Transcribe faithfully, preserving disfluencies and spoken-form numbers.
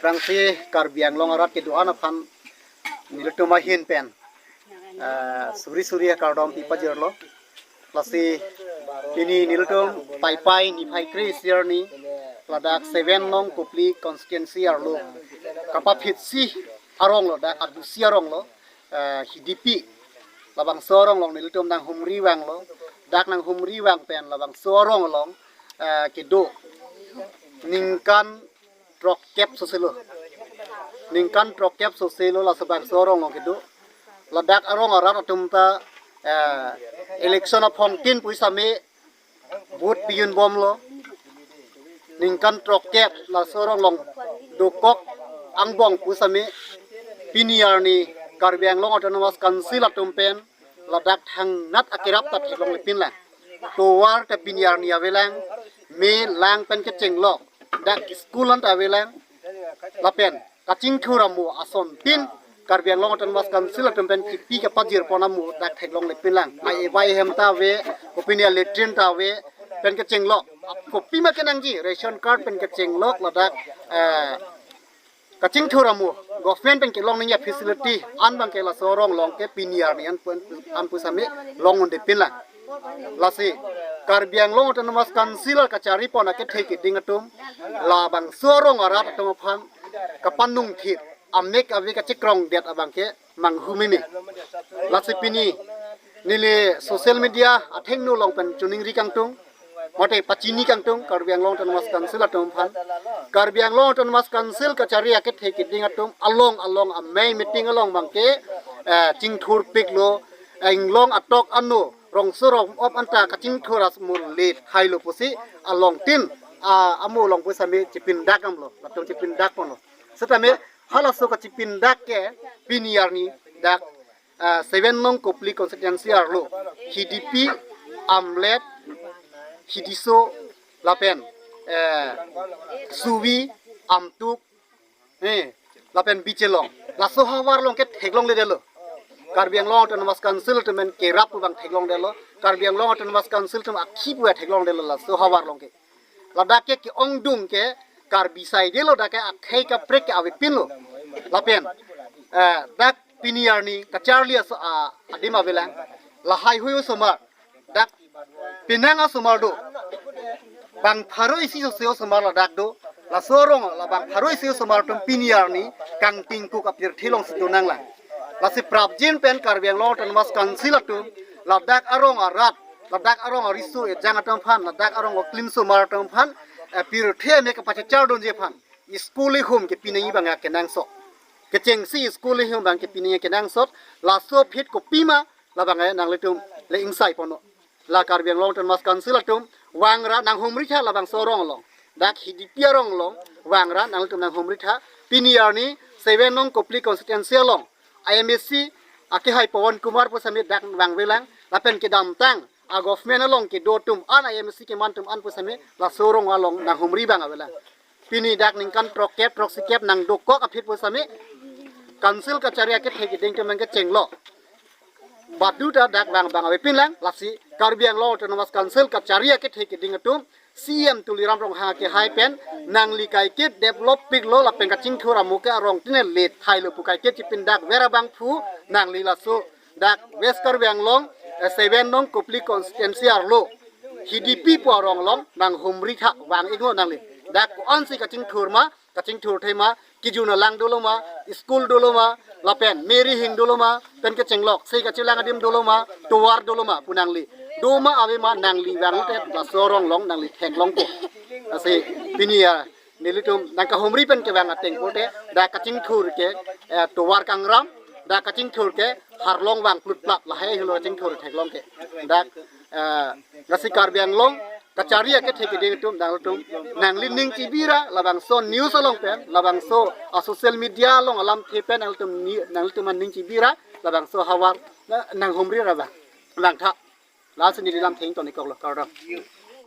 Aphrangsi Karbi Anglong arat kedo-an aphan nelitum ahin pen, eh, suri suri akardom pipajirlo. Lasi pini nelitum Paipai niphai kre-isi arni ladak seven nong Kopili constituency arlo kapaphitsi arong lo, dak adusi arong lo, eh, Hidipi labangso arong along nelitum nanghumri vanglo. Dak nanghumri vang pen labangso arong along, eh, kedo ningkan throkkep soselo. Ningkan throkkep soselo laso bangso arong along kedo. Ladak arong arat atum ta, eh, election aphongtin pusitame vote pijun bomlo. Ningkan throkkep laso arong along dokok angbong pusitame pini arni Karbi Anglong Autonomous Council atum pen ladak thangnat akerap ta theklonglepinlang. Tovar ta pini arni avelang, me lang pen kechenglok, dak school an ta avelang, lapen kachingthur amo asontin Karbi Anglong Autonomous Council atum pen kipi kapajirpon amo dak theklonglepinlang. Ai-ebai ahem ta ave, kopine latrine ta ave, pen kechenglok. Kopima kenangji, ration card pen kechenglok ladak, eh, kachingthur amo, government pen kelong nangji afacility an abangke laso arong along ke pini arni an pu-, an pusitame long-undepinlang. Lasi Karbi Anglong Autonomous Council kacharipon akethe keding atum labangso arong arat atum aphan kapanungthip, amek ave kachekrongdet abangke manghumeme. Lasi pini neli social media athengno along pen choningri kangtung, mate pachini kangtung Karbi Anglong Autonomous Council atum aphan. Karbi Anglong Autonomous Council kachari akethe keding atum along along amei meeting along abangke, eh, chingthurpiklo, eh, inglong atok ano, rongso rong-op anta kachingthur asmur le thailo pusi alongtin, ah, amo along pusitame chipindak damlo, latum chipindakponlo. Setame halaso kachipindak ke pini arni dak, ah, seven nong Kopili constituency arlo Hidipi, Amlet, Hidiso, lapen, eh, Suvi, Amtuk, eh, lapen Bichelong, laso havar along ke theklongledetlo. Karbi Anglong Autonomous Council atum pen kerap pu abang theklongdetlo. Karbi Anglong Autonomous Council atum akhei pu theklongdetlo laso havar along ke. Ladak ke ke-ongdung ke Karbi saidelo, dak ke akhei kaprek ke avepinlo. Lapen, eh, dak pini arni kacharli aso, ah, adim avelang. Lahaihui osomar, dak penang asomar do, bang pharo isi sose osomar ladak do. Laso arong labang pharo isi osomar atum pini arni kangtingkuk apirthe alongsi donanglang. Lasi prapjin pen Karbi Anglong Autonomous Council atum ladak arong arat, ladak arong ariso ejang atum aphan, ladak arong oklin osomar atum aphan, eh, pirthe amek kapachechardunji aphan school ihum kepi nangji abang kenangsot. Kechengsi school ihum abang kepi nangji kenangsot. Laso aphi kopima labang nanglitum le ingsaiponnon. La Karbi Anglong Autonomous Council atum vangra nanghumritha labangso arong along. Dak Hidipi arong along vangra nanglitum nanghumritha. Pini arni seven nong Kopili constituency along I M A C akehai Pawan Kumar pusitame dak vangvelang, lapen kedamtang a government along kedo atum an, I M A C keman atum an pusitame laso arong along nanghumri vang avelang. Pini dak ningkan throkkep throksikep nangdokok aphi pusitame Council kachari akethe keding atum abang kechenglok. Badu ta dak vang abang avepinlang. Lasi Karbi Anglong Autonomous Council kachari akethe keding atum C E M Tuliram Ronghang akehai pen nangli kaiket develop piklo lapen kachingthur amo ke arongtin le thailo pu kaiket chipindak ver abangphu nangli laso dak West Karbi Anglong, eh, seven nong Kopili constituency arlo Hidipi pu arong along nanghumritha, vang-iknon nangli. Dak ko-ansi kachingthur ma, kachingthurthe ma, kejun alang dolo ma, school dolo ma, lapen me rihing dolo ma, pen kechenglok sei kachelang adim dolo ma, tovar dolo ma pu nangli. Do ma ave ma nangli vanglote laso arong along nangli theklongpo. Lasi pini ya nelitum nangkahumri pen kevang ateng pulote dak kachingthur ke, eh, tovar kangram, dak kachingthur ke harlong vang plutplat, lahai helo kachingthur theklong ke. Dak, eh, lasi Karbi Anglong kachari akethe keding atum, nangtum nangli ning chibira, labangso news along pen, labangso a social media along alamthe pen nangtum ni, nangtum ning chibira, labangso havar na, nanghumrira vang, vangtha. Lasi neli lamthe ingtonikoklo, kardom.